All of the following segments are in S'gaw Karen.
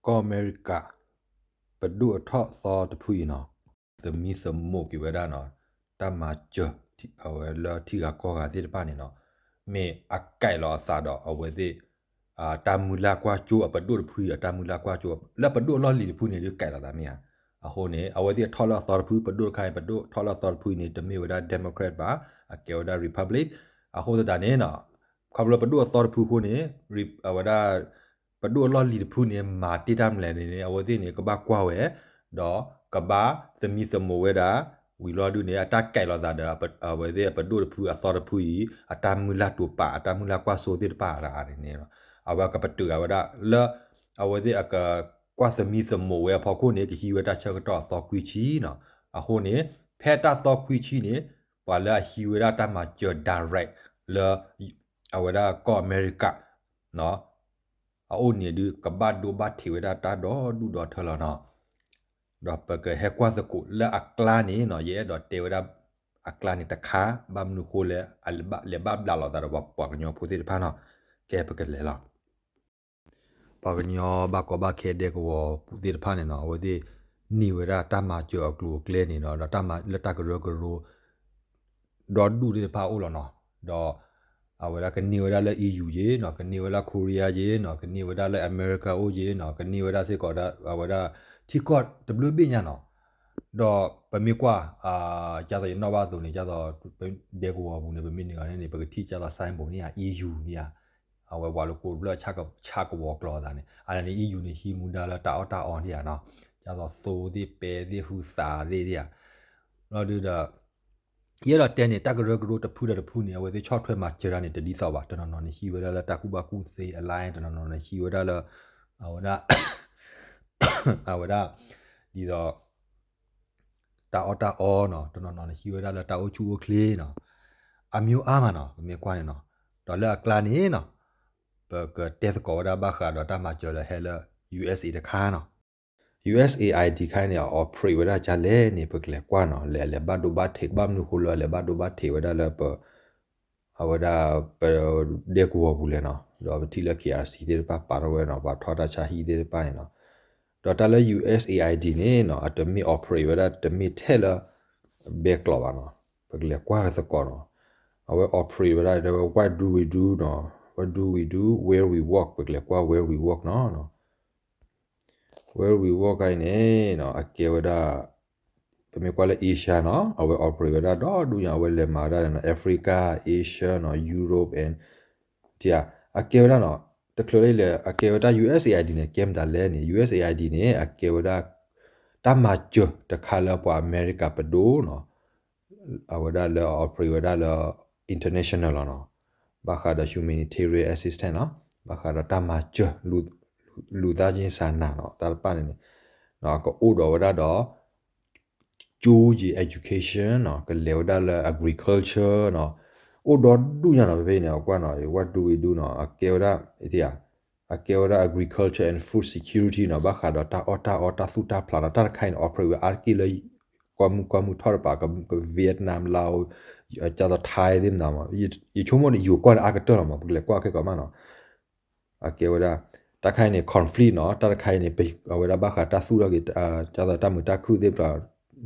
ကီၢ်အမဲရကၤ ပဒိၣ်အထီၣ်အသီတဖုအံၤနီၤ သမံသမိးက့ၤဝဲဒၣ်နီၤ တၢ်မၤစၢၤ အဝဲလၢထံဂၤကီၢ်ဂၤသ့ၣ်တဖၣ်န့ၣ်နီၤ မ့ၢ်အကဲးလီၤအသးဒီးအဝဲသ့ၣ် တၢ်မုၢ်လၢ်ကွၢ်စိအပဒိၣ်တဖုအံၤ တၢ်မုၢ်လၢ်ကွၢ်စိ လၢပဒိၣ်အလီၢ်လံၤတဖုန့ၣ် ဒုးကဲးလီၤသးမ့ၢ်ဧါ. အဃိန့ၣ် အဝဲသ့ၣ်အထီၣ်လၢအသီတဖု ပဒိၣ်တခါအံၤ ပဒိၣ်ထီၣ်လၢအသီတဖုအံၤန့ၣ် တမ့ၢ်ဝဲဒၣ် Democrat ဘၣ်, အကဲဝဲဒၣ် Republic. အဃိသတးန့ၣ်နီၤ ခီဖျိပဒိၣ်အသီတဖုအဃိန့ၣ် အဝဲဒၣ် ပဒိၣ်အလီၢ်လံၤတဖုန့ၣ် မၤတ့ၢ်တၢ်မနုၤလဲၣ်န့ၣ် အဝဲသ့ၣ်န့ၣ် ကဘၣ်ကွၢ်ဝဲ ဒီးကဘၣ်သမံသမိးဝဲဒၣ် ဝံၤလီၤဒုးန့ၣ် အတၢ်ကဲးလီၤသးဒီး အဝဲသ့ၣ်အပဒိၣ်တဖုအသီတဖုအံၤ အတၢ်မုၢ်လၢ်တိာ်ပာ် အတၢ်မုၢ်လၢ်ကွၢ်စိသ့ၣ်တဖၣ်အဂၤန့ၣ် အဝဲကပတုာ်အဝဲဒၣ်လၢ အဝဲသ့ၣ်အကကွၢ်သမံသမိးဝဲအဖီခိၣ်န့ၣ် ကဟံးဝဲတၢ်ဆၢကတီၢ်အသီခွံဆံနီၤ. အဃိန့ၣ် ဖဲတၢ်သီခွံဆံန့ၣ် ပှၤလၢအဟံးဝဲဒၣ်တၢ်မၤစၢၤ direct လၢ အဝဲဒၣ်ကီၢ်အမဲရကၤ အအိၣ်န့ၣ်ဒုး ကဘၣ်ဒိဘၣ်ထံးဝဲဒၣ်တၢ်ဒီဒူၣ်ဒီထၢလီၤနီၤ. ဒီးပကဟဲကွၢ်သကိးလၢအကျါန့ၣ်နီၤ ယအဲၣ်ဒိးတဲဝဲဒၣ် အကျါန့ၣ်တခါ ဘၣ်မနုၤဃိလဲၣ် လဲၤဘၣ်ဘျးလိာ်သးဒီးပှၤကညီဖိသ့ၣ်တဖၣ်နီၤ. ကဲပကလဲၤလီၤ. ပှၤကညီဘၣ်ကီဘၣ်ခဲဒဲကဝီၤပူၤသ့ၣ်တဖၣ်န့ၣ်နီၤ အဝဲသ့ၣ်န့ၢ်ဝဲဒၣ်တၢ်မၤစၢၤအကျိၤအကျဲန့ၣ်နီၤ ဒီးတၢ်မၤလၢတၢ်ကရၢကရိ ဒီဒူၣ်သ့ၣ်တဖၣ်အိၣ်လီၤနီၤ. ဒီး အဝဲဒၣ်ကန့ၢ်ဝဲဒၣ်လၢ EU က့နီၤ ကန့ၢ်ဝဲဒၣ် Korea က့နီၤ ကန့ၢ်ဝဲဒၣ်လၢ America အိၣ်က့နီၤ ကန့ၢ်ဝဲဒၣ်စ့ၢ်ကီး အဝဲဒၣ် ထံကီၢ်တဘျုးဘ့ၣ်ညါနီၤ. ဒီးပမ့ၢ်ကွၢ် ကၢ်သိးယနီၣ်ဘၣ်အသိးန့ၣ် ကၢ်သိး ဒဲကဝီၤပူၤန့ၣ် ပမ့ၢ်န့ၢ်အီၤန့ၣ် ပကထံၣ်ကၢ်သိး symbol န့ၣ်ဧါ EU န့ၣ်ဧါ အဝဲပှၤလၢကိးဖျၢၣ်ဆၣ်ကဝီၤကျိာ်အသးန့ၣ် အန့ၣ်န့ၣ် EU န့ၣ် ဟံးမူဒါလၢတၢ်အီၣ်တၢ်အီန့ၣ်ဧါနီၤ ကၢ်သိးသိသ့ၣ်ပဲသ့ၣ်ဟုသးသ့ၣ်ဧါ လီၤဒုးဒီး ယအဲၣ်ဒိးတဲန့ၣ် တၢ်ကရၢကရိတဖုဒီးတဖုန့ၣ် အဝဲသ့ၣ်ဆီၣ်ထွဲမၤစၢၤတၢ်န့ၣ် တဒ်သိးဘၣ် တနီၤနီၤန့ၣ် ဟံးဝဲဒၣ်လၢတၢ်ကူၣ်ဘၣ်ကူၣ်သ့ alliance တနီၤနီၤန့ၣ် ဟံးဝဲဒၣ်လၢ အဝဲဒၣ် အဝဲဒၣ် ဒ်သိး တၢ်အီၣ်တၢ်အီနီၤ တနီၤနီၤန့ၣ် ဟံးဝဲဒၣ်လၢတၢ်အိၣ်ဆူၣ်အိၣ်ချ့နီၤ အမျိုးအါမးနီၤ ပမ့ၢ်ကွၢ်န့ၣ်နီၤ ဒီးလၢအကျါန့ၣ်နီၤ ပကတဲသကိးဝဲဒၣ်ဘၣ်ဃးဒီးတၢ်မၤစၢၤဒီးဟဲလၢ USA တခါနီၤ USAID ခါန့ၣ် အ operate ဝဲဒၣ်ကလဲၣ်န့ၣ် ပကလဲၤကွၢ်နီၤ လဲၤအလဲၤဘၣ်ဒိဘၣ်ထံး ဘၣ်မနုၤဃိလၢအလဲၤဘၣ်ဒိဘၣ်ထံးဝဲဒၣ်လၢပ အဝဲဒၣ် ပ ဒဲကဝီၤပူၤလဲၣ်နီၤ ဒီးပထံၣ်လၢ KRC သ့ၣ်တဖၣ်ပာ်ထီၣ်ဝဲနီၤ ပှၤထီၣ်တၢ်ဆါဟံၣ်သ့ၣ်တဖၣ်န့ၣ်နီၤ ဒီးတၢ်လၢ USAID န့ၣ်နီၤ အတမ့ၢ် operate ဝဲဒၣ် တမ့ၢ်ထဲလၢ ဘဲကျိးဘၣ်နီၤ ပကလဲၤကွၢ်သကိးနီၤ အဝဲ operate ဝဲဒၣ် တဲဝဲ what do we do နီၤ what do we do where we work ပကလဲၤကွၢ် where we work နီၤ where we work အံၤန့ၣ်နီၤ အကဲဝဲဒၣ် ပမ့ၢ်ကွၢ်လၢ Asia နီၤ အဝဲ operate ဝဲဒၣ်ဒီဒူၣ်ညါ အဝဲလဲၤမၤဝဲဒၣ်နီၤ Africa Asia နီၤ Europe and အကဲဝဲဒၣ်နီၤ တချုးလၢလဲၤ အကဲဝဲဒၣ် USAID န့ၣ် ကဲမတၤလဲၣ်န့ၣ် USAID န့ၣ် အကဲဝဲဒၣ် တၢ်မၤစၢၤတခါလၢပှၤအမဲရကၤပဒိၣ်နီၤ အဝဲဒၣ်လၢ operate ဝဲဒၣ်လၢ international လီၤနီၤ ဘၣ်ဃးဒီး humanitarian assistance နီၤ ဘၣ်ဃးဒီးတၢ်မၤစၢၤ လူသားချင်းစာနာ နီၤ တၢ်တဖၣ်န့ၣ်န့ၣ် အကအိၣ်ဒီးဝဲဒၣ်ဒီး ကၠိယံၤ education နီၤ ကလဲၤဝဲဒၣ်လၢ agriculture နီၤ အိၣ်ဒီဒူၣ်ညါနီၤ ဖဲဖဲအံၤန့ၣ် အကွၢ်နီၤ what do we do နီၤ အကဲဝဲဒၣ် အကဲဝဲဒၣ် agriculture and food security နီၤ ဘၣ်ဃးဒီးတၢ်အီၣ်တၢ်အီတၢ်သူၣ်တၢ်ဖျးနီၤ တၢ်တခါအံၤန့ၣ် operate ဝဲအါတက့ၢ်လၢ ကီၢ်မုၢ်ကီၢ်မုၢ်ထီၣ်တပၤ က Vietnam လၢ ကၢ်သိး Thai သ့ၣ်မနၤမး ယဆိကမိၣ်န့ၣ် ယိၤကီၢ်န့ၣ်အါကတၢၢ်လီၤမး ပကလဲၤကွၢ်ခဲကီးမးနီၤ အကဲဝဲဒၣ် တၢ်တခါအံၤန့ၣ် conflict နီၤ တၢ်တခါအံၤန့ၣ် အဝဲဒၣ်ဘၣ်ဃးတၢ်သူၣ်ထီၣ်က့ၤ ကၢ်သိးတၢ်မုာ်တၢ်ခုၣ်သ့ၣ်တဖၣ်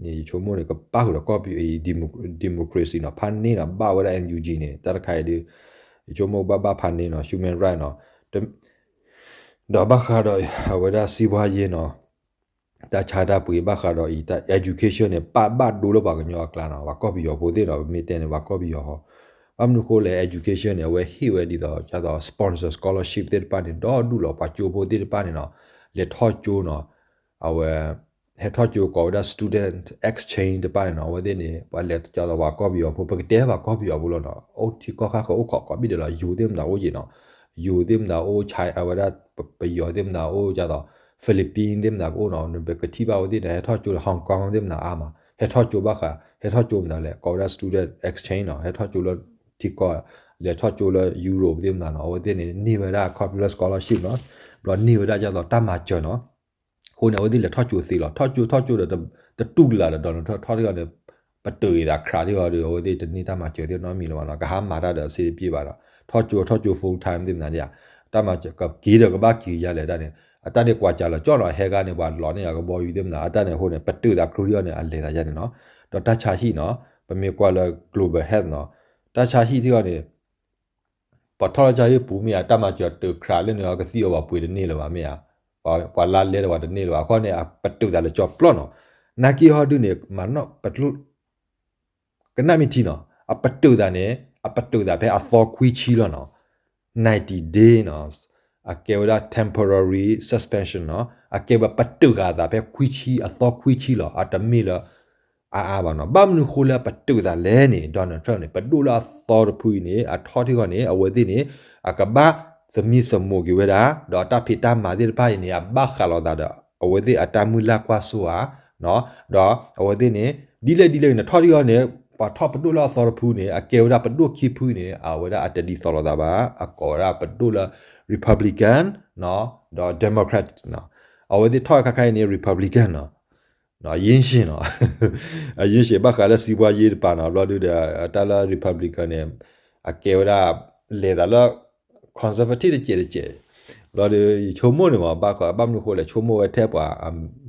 န့ၣ် ယဆိကမိၣ်န့ၣ် ကပၣ်ဃုာ်ဒီးကီၢ်ပယီၤအံၤ democracy နီၤ ဖးန့ၢ်နီၤ ဘၣ်ဝဲဒၣ် NUG န့ၣ် တၢ်တခါအံၤဒုး ယဆိကမိၣ်ဘၣ်ဘၣ်ဖးန့ၢ်နီၤ human right နီၤ ဒီးဘၣ်ဃးဒီး အဝဲဒၣ်စံးဘှါယဲနီၤ တၢ်ဆါတၢ်ပှ့ၤဘၣ်ဃးဒီးအံၤ တၢ် education န့ၣ် ပာ်ဘၣ်ဒိလၢပှၤကညီအကျါနီၤ ပှၤကီၢ်ပယီၤဖိသ့ၣ်နီၤ ပမ့ၢ်တဲန့ၣ် ပှၤကီၢ်ပယီၤဟီ ဘၣ်မနုၤဃိလဲၣ် education န့ၣ် အဝဲဟ့ၣ်ဝဲဒ်သိး ကၢ်သိး sponsor scholarship သ့ၣ်တဖၣ်န့ၣ် ဒီဒူၣ်လီၤ ပှၤကၠိဖိသ့ၣ်တဖၣ်န့ၣ်နီၤ လဲၤထီၣ်ကၠိနီၤ အဝဲ ဟဲထီၣ်ကၠိကိးဝဲဒၣ် student exchange တဖၣ်န့ၣ်နီၤ အဝဲသ့ၣ်န့ၣ် ပှၤလဲၤကၢ်သိးပှၤကီၢ်ပယီၤဖိ ပကတဲလၢပှၤကီၢ်ပယီၤဖိလီၤနီၤ အိၣ်ထံကီၢ်ခါဃၢၤအိၣ်ခိးကိးဘ့ၣ်ဒဲးလီၤ ယိၤသ့ၣ်မတၤအိၣ်က့ၤနီၤ ယိၤသ့ၣ်မတၤအိၣ် China အဝဲဒၣ် ပယီၤသ့ၣ်မတၤအိၣ် ကၢ်သိး Philippines သ့ၣ်မတၤကအိၣ်နီၤ ပကထံၣ်ဘၣ်ဝဲသ့ၣ်န့ၣ် ဟဲထီၣ်ကၠိလၢ Hong Kong သ့ၣ်မတၤအါမး ဟဲထီၣ်ကၠိဘၣ်ဃး ဟဲထီၣ်ကၠိမတၤလဲၣ် ကိးဝဲဒၣ် student exchange နီၤ ဟဲထီၣ်ကၠိလၢထံကီၢ် လဲၤထီၣ်ကၠိလၢ Europe သ့ၣ်မတၤနီၤ အဝဲသ့ၣ်န့ၣ် န့ၢ်ဝဲဒၣ် ခီဖျိလၢ scholarship နီၤ ဘျီန့ၢ်ဝဲဒၣ်ကၢ်သိးတၢ်မၤစၢၤနီၤ အဃိန့ၣ် အဝဲသ့ၣ်လဲၤထီၣ်ကၠိသ့လီၤ ထီၣ်ကၠိထီၣ်ကၠိဒီး တတူၢ်ကလာ်ဒီး Donald Trump ထီၣ်ထီၣ်ကၠိန့ၣ် ပတုာ်အသးခရးထီၣ်ဒီး အဝဲသ့ၣ်တန့ၢ်တၢ်မၤစၢၤသ့ၣ်နီတမံၤလၢၤဘၣ်နီၤ ကဟါမၤတၢ်ဒီးစ့တပျ့ၢ်ဘၣ်ဒီး ထီၣ်ကၠိထီၣ်ကၠိ full time သ့ၣ်မတၤန့ၣ် တၢ်မၤစၢၤကက့ၤဒီးကဘၣ်က့ၤယါလဲၣ်တၢ်န့ၣ် အတၢ်န့ၣ်ကွၢ်ကၢ်လီၤကၠီလီၤ အဟဲဂၤန့ၣ် ပှၤလီၤန့ၢ်အကဘီယူၤသ့ၣ်မနုၤ အတၢ်န့ၣ်အဃိန့ၣ် ပတုာ်သးကြိယီၤန့ၣ် အလဲၤသးယါန့ၣ်နီၤ. ဒီးတၢ်ဆါဟံၣ်နီၤ ပမ့ၢ်ကွၢ်လၢ global health နီၤ တၢ်ဆါဟံၣ်ထံဂီၤန့ၣ် ပှၤထီၣ်လၢဆါဟံၣ်ပူၤမ့ၢ်ဧါ တၢ်မၤစၢၤတုၤခရးလၢန့ၣ် ကသံၣ်အီၤပှ့ၤတန့ၢ်လၢၤဘၣ်မ့ၢ်ဧါ, ပှၤလါလဲဒီးပှၤတန့ၢ်လၢၤဘၣ် အဃိန့ၣ် အပတုာ်သးလၢကၠီပျီနီၤ. နာ်က့ဟီဒုန့ၣ် မၤနီၣ် ကနၣ်မ့ၢ်ထံနီၤ အပတုာ်သးန့ၣ် အပတုာ်သးဖဲအသီခွံဆံလီၤနီၤ ninety day နီၤ အကဲဝဲဒၣ် temporary suspension နီၤ အကဲဝဲပတုာ်ဃာ်သးဖဲခွံဆံ အသီခွံဆံလီၤ အတမ့ၢ်လၢ အါအါဘၣ်နီၤ. ဘၣ်မနုၤဃိလၢအပတုာ်သးလဲၣ်န့ၣ် Donald Trump န့ၣ် ပဒိၣ်လၢအသီတဖုအံၤန့ၣ် အထီထံဂီၤန့ၣ် အဝဲသ့ၣ်န့ၣ် အကဘၣ်သမံသမိးက့ၤဝဲဒၣ် ဒီးအတၢ်ဖံးတၢ်မၤသ့ၣ်တဖၣ်အံၤန့ၣ် အဘၣ်ဃးလိာ်သးဒီး အဝဲသ့ၣ်အတၢ်မုၢ်လၢ်ကွၢ်စိဧါ ဒီးအဝဲသ့ၣ်န့ၣ် ဒ်လဲၣ်ဒ်လဲၣ်န့ၣ် ထီထံဂီၤန့ၣ် ပှၤထီၣ်ပဒိၣ်လၢအသီတဖုန့ၣ် အကဲဝဲဒၣ်ပဒိၣ်ခံဖုန့ၣ် အဝဲဒၣ်အတဒ်သိးလိာ်သးဘၣ် အကိးဝဲဒၣ်ပဒိၣ်လၢ Republican နီၤ ဒီး Democrat နီၤ အဝဲသ့ၣ်ထီၣ်ခါခါအံၤန့ၣ် Republican နီၤ အရင်းရှင်နီၤ အရင်းရှင်ဘၣ်ဃးလၢစံးပှၤယ့တပၤနီၤ ဘျီဒုဒီး တၢ်လၢ Republican န့ၣ် အကဲဝဲဒၣ် လဲၤသးလၢ conservative တစဲးတစဲး ဘျီဒု ယဆိကမိၣ်န့ၣ်မး ဘၣ်ဃး ဘၣ်မနုၤဃိလဲၣ် ဆိကမိၣ်ဝဲထဲပှၤ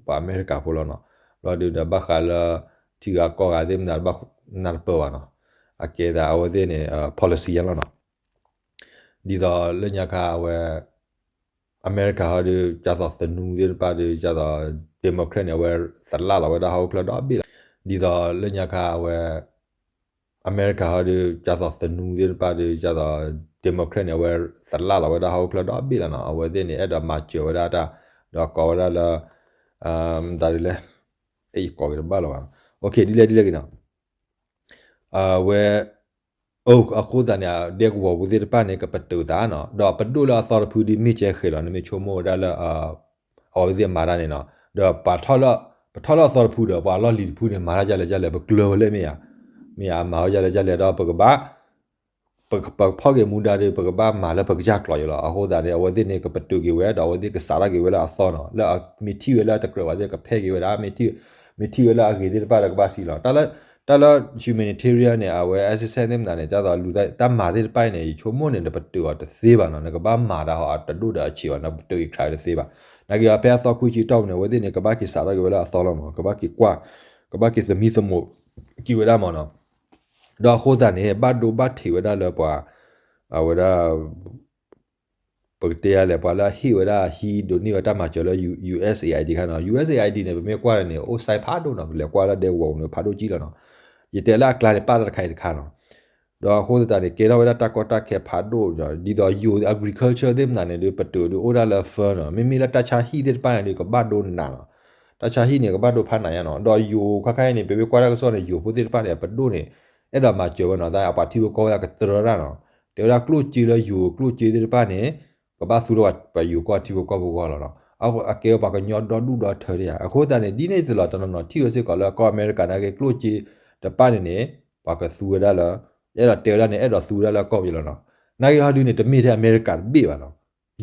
ပှၤအမဲရကၤဖိလီၤနီၤ ဘျီဒုဒီး ဘၣ်ဃးလၢ ထံဂၤကီၢ်ဂၤသ့ၣ်မနုၤ ဘၣ်နၢ်တပၢၢ်ဘၣ်နီၤ အကဲသးအဝဲသ့ၣ်န့ၣ် policy ယါလီၤနီၤ ဒ်သိးလၢညါခါအဝဲ အမဲရကၤဟီဒု ကၢ်သိးသနူသ့ၣ်တဖၣ်ဒု ကၢ်သိး Democrat န့ၣ် အဝဲသလၣ်လီၤဝဲဒၣ်ဟီၣ်ခိၣ်ချၢဒီဘ့ၣ်လီၤ. ဒ်သိးလၢညါခါအဝဲ အမဲရကၤဟီဒု ကၢ်သိးသနူသ့ၣ်တဖၣ်ဒု ကၢ်သိး Democrat န့ၣ် အဝဲသလၣ်လီၤဝဲဒၣ်ဟီၣ်ခိၣ်ချၢဒီဘ့ၣ်လီၤနီၤ. အဝဲသ့ၣ်န့ၣ် အဲၣ်ဒိးမၤစၢၤဝဲဒၣ်တၢ် ဒီးကိးဝဲဒၣ်လၢ တၢ်ဒ်လဲၣ် ယကိးက့ၤတဘၣ်လၢၤဘၣ်နီၤ. ဒ်လဲၣ်ဒ်လဲၣ်ဂ့ၤနီၤ အဝဲ အဃိသတးန့ၣ် ဒဲကဝီၤပူၤသ့ၣ်တဖၣ်န့ၣ် ကပတုာ်သးနီၤ ဒီးပဒိၣ်လၢအသီတဖုဒ်မ့ၢ်ကဲဃဲၤလီၤ နမ့ၢ်ဆိကမိၣ်ဝဲဒၣ်လၢ အဝဲသ့ၣ်မၤတၢ်န့ၣ်နီၤ ဒီးပထီၣ်လၢအသီတဖုဒီး ပှၤလီၢ်လံၤတဖုန့ၣ် မၤတၢ်ဒ်လဲၣ်ဒ်လဲၣ် ပကျၢၤဝဲလၢမ့ၢ်ဧါ, မ့ၢ်ဧါ မၤဝဲဒ်လဲၣ်ဒ်လဲၣ်ဒီးပကဘၣ် ပဖီၣ်က့ၤမူဒါဒီး ပကဘၣ်မၤလၢပကစၢ်ကျိၤယိလီၤ. အဃိသတးန့ၣ် အဝဲသ့ၣ်န့ၣ် ကပတုာ်က့ၤဝဲ ဒီးအဝဲသ့ၣ်ကစးထီၣ်က့ၤဝဲလၢအသီနီၤ လၢမ့ၢ်ထံၣ်ဝဲလၢအတကြၢးဘၣ်သ့ၣ်ကဖဲက့ၤဝဲဒၣ် မ့ၢ်ထံၣ်ဝဲလၢအဂ့ၤသ့ၣ်တဖၣ်ဒီးကဘၣ်စံးလီၤ. တၢ်လၢ humanitarian န့ၣ် အဝဲ assistance သ့ၣ်မနုၤန့ၣ် တၢ်သိးလူၤတၢ်မၤသ့ၣ်တဖၣ်အံၤန့ၣ် ယဆိကမိၣ်န့ၣ် နပတုာ်အီၤတသ့ဘၣ်နီၤ နကဘၣ်မၤတၢ်ဟီအတဒိၣ်ဒီးအဆံးဘၣ် နပတုာ်က့ၤခးတသ့ဘၣ်. နာ်က့အီၤဖဲအသီခွံဆံတီၢ်ပူၤန့ၣ် အဝဲသ့ၣ်န့ၣ် ကဘၣ်က့ၤစးထီၣ်က့ၤဝဲလၢအသီလီၤမး ကဘၣ်က့ၤကွၢ် ကဘၣ်က့ၤသမံသမိးက့ၤဝဲဒၣ်မးနီၤ. ဒီးအဃိသတးန့ၣ် ဘၣ်ဒိဘၣ်ထံးဝဲဒၣ်လၢပှၤ အဝဲဒၣ် ပကတဲယါလဲၣ် ပှၤလၢအဟ့ၣ်ဝဲဒၣ်ဟံးဒိးန့ၢ်ဝဲတၢ်မၤစၢၤလၢ USAID ခါနီၤ USAID န့ၣ် ပမ့ၢ်ကွၢ်န့ၣ် အိၣ် site ဖးဒိၣ်နီၤ ပလဲၤကွၢ်လၢဒဲကဝီၤပူၤန့ၣ် ဖးဒိၣ်ကံလီၤနီၤ. ယတဲလၢအကျါန့ၣ် ပာ်လၢတခါအံၤတခါနီၤ. ဒီးအဃိသတးန့ၣ် ကဲထီၣ်ဝဲဒၣ်တၢ်ကီတၢ်ခဲဖးဒိၣ် ဒ်သိးယိၤ agriculture သ့ၣ်မနုၤန့ၣ်ဒီး ပတုာ်ဒီးအိၣ်ဒၣ်လၢ fund နီၤ မ့မ့ၢ်လၢတၢ်ဆါဟံၣ်သ့ၣ်တဖၣ်န့ၣ်ဒီး ကဘၣ်ဒိနးနီၤ. တၢ်ဆါဟံၣ်န့ၣ် ကဘၣ်ဒိဖးနးယါနီၤ. ဒီးယိၤခါခါအံၤန့ၣ် ပမ့ၢ်ကွၢ်တၢ်ကစီၣ်န့ၣ် ယိၤဖိသ့ၣ်တဖၣ်န့ၣ် ပဒိၣ်န့ၣ် အဲၣ်ဒိးမၤစၢၤဝဲနီၤ သးပှၤထံဖိကီၢ်ဖိသးကတြၢတၢ်နီၤ. တဲဝဲဒၣ်ကျိၣ်စ့လၢယိၤကျိၣ်စ့သ့ၣ်တဖၣ်န့ၣ် ကဘၣ်သူထီၣ်ပှၤယိၤကီၢ်ထံဖိကီၢ်ဖိဂီၢ်လီၤနီၤ. အကဲပှၤကညီဒီဒူၣ်ဒီထၢဒံးဧါ. အဃိသတးန့ၣ် ဒ်န့ၣ်တလီၤတနီၤနီၤ ထံၣ်ဝဲစ့ၢ်ကီးလၢကီၢ်အမဲရကၤနာ်က့ ကျိၣ်စ့တဖၣ်န့ၣ်န့ၣ် ပှၤကသူဝဲဒၣ်လၢ အဲၣ်ဒိးတဲဝဲဒၣ်န့ၣ် အဲၣ်ဒိးသူဝဲဒၣ်လၢကီၢ်ပယီၤလီၤနီၤ. နာ်က့ဟီဒုန့ၣ် တမ့ၢ်ထဲအမဲရကၤတဘ့ၣ်ဘၣ်နီၤ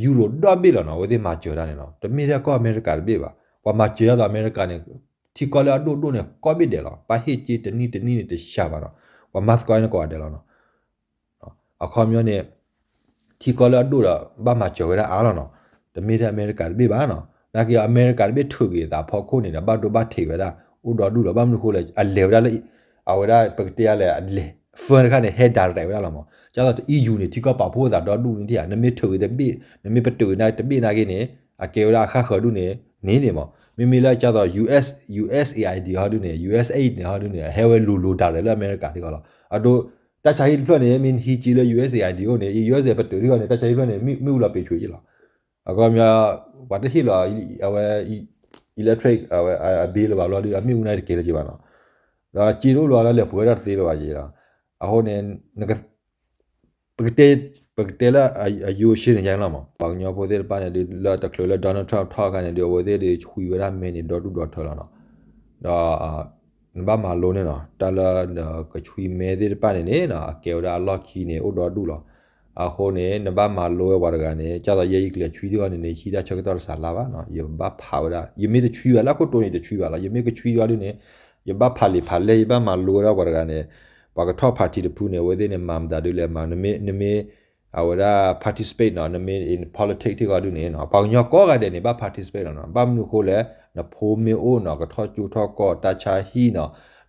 ယူရိးဒီဘ့ၣ်လီၤနီၤ အဝဲသ့ၣ်မၤစၢၤတၢ်န့ၣ်နီၤ တမ့ၢ်ထဲကီၢ်အမဲရကၤတဘ့ၣ်ဘၣ်. ပှၤမၤစၢၤတၢ်သိးအမဲရကၤန့ၣ် ထံကီၢ်လၢအဒိၣ်ဒိၣ်န့ၣ် ကီၢ်ဘ့ၣ်ဒဲးလီၤ. ပှၤဟ့ၣ်စ့တနံၣ်တနံၣ်န့ၣ်တစှၤဘၣ်နီၤ. ပှၤမၤသကိးန့ၣ်ကိးဂၤဒဲးလီၤနီၤ. အခီပညီန့ၣ် ထံကီၢ်လၢအဒိၣ်ဒီး ဘၣ်မၤစၢၤဝဲဒၣ်အါလီၤနီၤ. တမ့ၢ်ထဲအမဲရကၤတဘ့ၣ်ဘၣ်နီၤ. နာ်က့အမဲရကၤတဘ့ၣ်ထုးက့ၤအသးဖီခိၣ်န့ၣ်ဒီး ဘၣ်ဒိဘၣ်ထံးဝဲဒၣ် အိၣ်ဒီဒူၣ်လီၤ. ဘၣ်မနုၤဃိလဲၣ် အလဲၤဝဲဒၣ်လၢ အဝဲဒၣ်ပကတဲယါလဲၣ် အလဲၤ fund တခါန့ၣ် ဟဲ direct ဝဲဒၣ်လီၤမး. ဒ်သိးတအံၤယူၤန့ၣ် ထံကီၢ်ပာ်ဖှိၣ်သးဒီဒူၣ်န့ၣ်ထံၣ်ဧါ နမ့ၢ်ထုးက့ၤတဘ့ၣ် နမ့ၢ်ပတုာ်က့ၤတဘ့ၣ်နာ်က့န့ၣ် အကဲဝဲဒၣ်အဃၣ်ဃၢၤဒူၣ်န့ၣ် န့ၣ်န့ၣ်မး. မ့မ့ၢ်လၢဒ်သိး US USAID ဟီဒုန့ၣ် USAID န့ၣ်ဟီဒုန့ၣ် အဟဲဝဲလိၤလိၤ direct လၢအမဲရကၤထံကီၢ်လီၤ. အဒိ တၢ်ဆါဟံၣ်တဖျၢၣ်န့ၣ် မ့ၢ်ဟံးက့ၤလၢ USAID အိၣ်န့ၣ် US ပတုာ်ထံကီၢ်န့ၣ် တၢ်ဆါဟံၣ်တဖျၢၣ်န့ၣ် မ့ၢ်အူလီၤပ့ၤဆွံးက့လီၤ. အခီပညီ ပှၤတဟ့ၣ်လီၤ အဝဲ electric အဝဲ အ bill လၢၤဘၣ်ဘျီဒု အမ့ၣ်အူန့ၣ်တကဲလၢၤက့ဘၣ်နီၤ. ဒီးစ့တအိၣ်လၢၤဘၣ်လၢလဲၤပှ့ၤဝဲဒၣ်တသ့လၢၤဘၣ်က့ဒီး အဃိန့ၣ် ပကတဲ ပကတဲလၢအယိၤဆ့န့ၣ်ယါန့ၣ်လီၤမး. ပှၤကညီဖိသ့ၣ်တဖၣ်န့ၣ်ဒုး လၢတချုးလၢ Donald Trump ထီၣ်အခါန့ၣ်ဒုး အဝဲသ့ၣ်ဒုးဆွံဝဲဒၣ်မဲန့ၣ်ဒီဒူၣ်ဒီထၢလီၤနီၤ. ဒီး နဘၣ်မၤလိန့ၣ်နီၤ တၢ်လၢနကဆွံမဲသ့ၣ်တဖၣ်န့ၣ်န့ၣ် အကဲဝဲဒၣ်အလီၢ်ခံန့ၣ် အိၣ်ဒီဒူၣ်လီၤ. အဃိန့ၣ် နဘၣ်မၤလိဝဲပှၤတဂၤန့ၣ် ဒ်သိးယဲယကျဲၤဆွံသ့ၣ်အီၤန့ၣ်န့ၣ် ဟံးတၢ်ဆၢကတီၢ်တစှၤလါဘၣ်နီၤ. ယဘၣ်ဖးဝဲဒၣ် ယမ့ၢ်တဆွံဘၣ်လၢခိၣ်တိန့ၣ် တဆွံဘၣ်လီၤ. ယမ့ၢ်ကဆွံဒီဒုန့ၣ် ယဘၣ်ဖးလံာ်ဖးလဲၢ် ယဘၣ်မၤလိဝဲဒၣ်ပှၤတဂၤန့ၣ် ပှၤကထီၣ် party တဖုန့ၣ် အဝဲသ့ၣ်န့ၣ် မၤမတၤဒုလဲၣ်မး နမ့ၢ် အဝဲဒၣ် participate နီၤ, နမ့ၢ် in politics ထံဂီၤဒုန့ၣ်နီၤ ပှၤကညီကိးဂၤဒဲးန့ၣ် ဘၣ် participate လီၤနီၤ, ဘၣ်မနုၤဃိလဲၣ်, နဖိမ့ၢ်အိၣ်နီၤ ကထီၣ်ကၠိထီၣ်ကီၢ် တၢ်ဆါဟံၣ်နီၤ,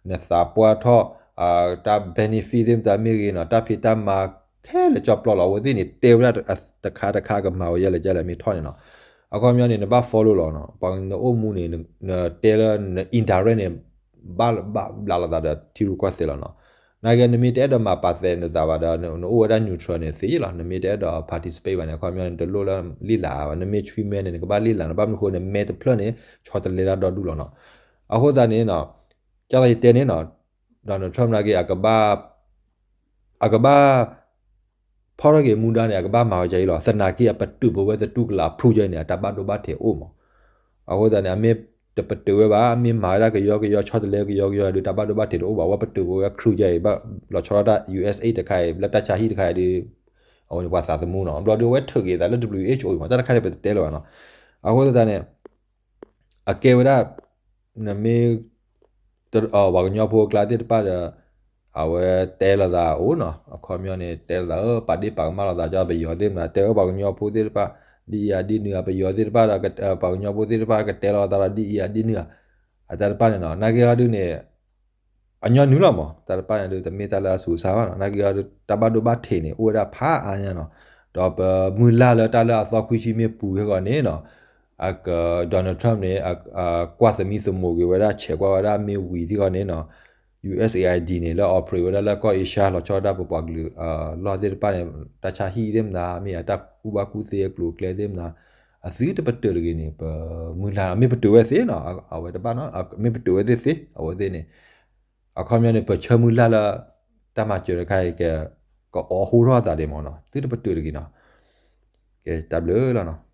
နသးပှၢ်ထီၣ် တၢ် benefit သ့ၣ်မတၤမ့ၢ်ဂ့ၤနီၤ, တၢ်ဖံးတၢ်မၤခဲလၢာ်ကၠီပျီလီၤ, အဝဲသ့ၣ်န့ၣ် တဲဝဲဒၣ်တခါတခါကမၤဝဲယဲလဲၣ်ကလဲၣ်မ့ၢ်ထီၣ်န့ၣ်နီၤ, အခီပညီန့ၣ် နဘၣ် follow လီၤနီၤ, ပှၤနအိၣ်မူန့ၣ် နတဲလၢန indirect န့ၣ် ဘၣ်ဘၣ်ဘျးလိာ်သးဒီးထံရူၢ်ကီၢ်သဲးလီၤနီၤ, နာ်က့နမ့ၢ်တအဲၣ်ဒိးမၤပာ်သဲးနသးဘၣ်ဒီး နအိၣ်ဝဲဒၣ် neutral န့ၣ်သ့လီၤ, နမ့ၢ်တအဲၣ်ဒိး participate ဘၣ်န့ၣ် အခီပညီန့ၣ် တလိၣ်လၢလံာ်လၢ်ဘၣ်, နမ့ၢ်ဆွံမဲန့ၣ် နကဘၣ်လံာ်လၢ်နီၤ, ဘၣ်မနုၤဃိန့ၣ် မဲတဖျၢၣ်န့ၣ် ဆီတလဲတၢ်ဒီဒူၣ်လီၤနီၤ, အဃိသတးန့ၣ်နီၤ, ကၢ်သးယတဲန့ၣ်နီၤ, Donald Trump နာ်က့ အကဘၣ် ဖီၣ်ထီၣ်က့ၤမူဒါန့ၣ် အကဘၣ်မၤဝဲဒ်အံၤလီၤ, သနာ်က့အပတုာ်ပဝဲသတူၢ်ကလာ်ဖျိယဲန့ၣ် အတၢ်ဘၣ်ဒိဘၣ်ထံးအိၣ်မး, အဃိသတးန့ၣ် အမ့ၢ်တပတုာ်ဝဲဘၣ်, မ့ၢ်မၤဝဲဒၣ်ကယီကယီ ဆီတလဲကယီကယီဒီး တၢ်ဘၣ်ဒိဘၣ်ထံးတအိၣ်ဘၣ်, အဝဲပတုာ်ပဝဲခရုယဲအံၤ လီၤဆီဒၣ်တၢ် ယူၢ်အ့ၣ်အ့ၣ် တခါအံၤ လၢတၢ်ဆါဟံၣ်တခါအံၤဒီး အဝဲန့ၣ်ပှၤသးသမူနီၤ, ဘျီဒီးအဝဲထုးက့ၤသးလၢ WHO အံၤမး, တၢ်တခါန့ၣ် ပတတဲလၢၤဘၣ်နီၤ, အဃိသတးန့ၣ် အကဲဝဲဒၣ် နမ့ၢ် ပှၤကညီဖိအကျါသ့ၣ်တဖၣ်ဒီး အဝဲတဲလိာ်သးအိၣ်နီၤ, အခီပညီန့ၣ် တဲလိာ်သး ပာ်ဒ့ၣ်ပာ်ကမၣ်လိာ်သး ကၢ်ပယီၤသ့ၣ်မတၤ, တဲဝဲပှၤကညီဖိသ့ၣ်တဖၣ် ဒ်အံၤအဒ်နုၤ ပယီၤသ့ၣ်တဖၣ်ဒီး ပှၤကညီဖိသ့ၣ်တဖၣ် ကတဲလိာ်သးဒီး ဒ်အံၤအဒ်နုၤ အတၢ်တဖၣ်န့ၣ်နီၤ, နာ်က့အီၤဒုန့ၣ် အညီနုၢ်လီၤမး, တၢ်တဖၣ်န့ၣ်ဒု တမ့ၢ်တၢ်လၢအဆူးအဆါဘၣ်နီၤ, နာ်က့အီၤဒု တၢ်ဘၣ်ဒိဘၣ်ထံးန့ၣ် အိၣ်ဝဲဒၣ်ဖးအါညါနီၤ, ဒီးပမုၢ်လၢ်လၢတၢ်လၢအသီခွံဆံမ့ၢ်ပူၤဟဲဂီၤန့ၣ်နီၤ အက Donald Trump န့ၣ် ကွၢ်သမံသမိးက့ၤဝဲဒၣ် ဆဲးကွၢ်ဝဲဒၣ်မ့ၢ်ဝံၤထံဂီၤန့ၣ်နီၤ, USAID န့ၣ် လၢ operate ဝဲဒၣ်လၢကီၢ်အ့ရှါ လီၤဆီဒၣ်တၢ်ပပှၤကလုာ်လီၢ်သ့ၣ်တဖၣ်န့ၣ် တၢ်ဆါဟံၣ်သ့ၣ်မတၤ မ့ၢ်ယတၢ်ကူၣ်ဘၣ်ကူၣ်သ့အကျိၤအကျဲသ့ၣ်မတၤ အသုတပတုာ်တဂ့ၤန့ၣ် ပမုၢ်လၢ် မ့ၢ်ပတုာ်ဝဲသ့နီၤ အဝဲတဘၣ်နီၤ မ့ၢ်ပတုာ်ဝဲသ့ၣ်သ့ အဝဲသ့ၣ်န့ၣ် အခီပညီန့ၣ် ပဆၢမုၢ်လၢ်လၢ တၢ်မၤစၢၤတခါအံၤ ကအိးထီၣ်အသးဒံးမးနီၤ သုတပတုာ်တဂ့ၤနီၤ ကဲတၢ်ဘျုးလီၤနီၤ